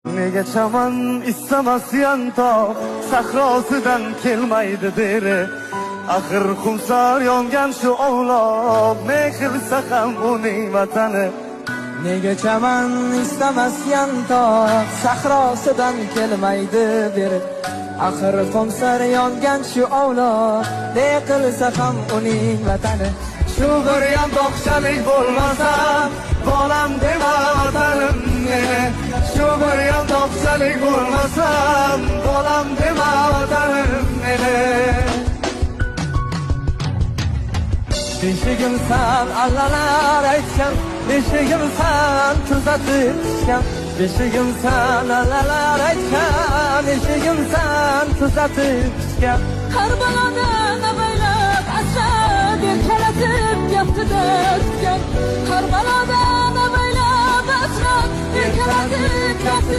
Nega chaman istamas yantoq, sahrosidan kelmaydi beri. Axir xumsar yongan shu ovloq, ne qilsa ham uning vatani. Nega chaman istamas yantoq, sahrosidan kelmaydi beri. Axir qo'msar yongan shu ovloq, ne qilsa ham uning vatani. Shu bir yantoqchalik bo'lmasam, bolam dema vatanim meni. Shu bir yantoqchalik bo'lmasam, bolam dema vatanim meni. Beshigimsan allalar aytgan, eshigimsan tuzatib tichgan. Beshigimsan allalar aytgan, eshigimsan tuzatib tichgan. Har balodan avaylab asrab, erkalatib kaftida tutgan. Har balodan avaylab asrab, erkalatib kaftida.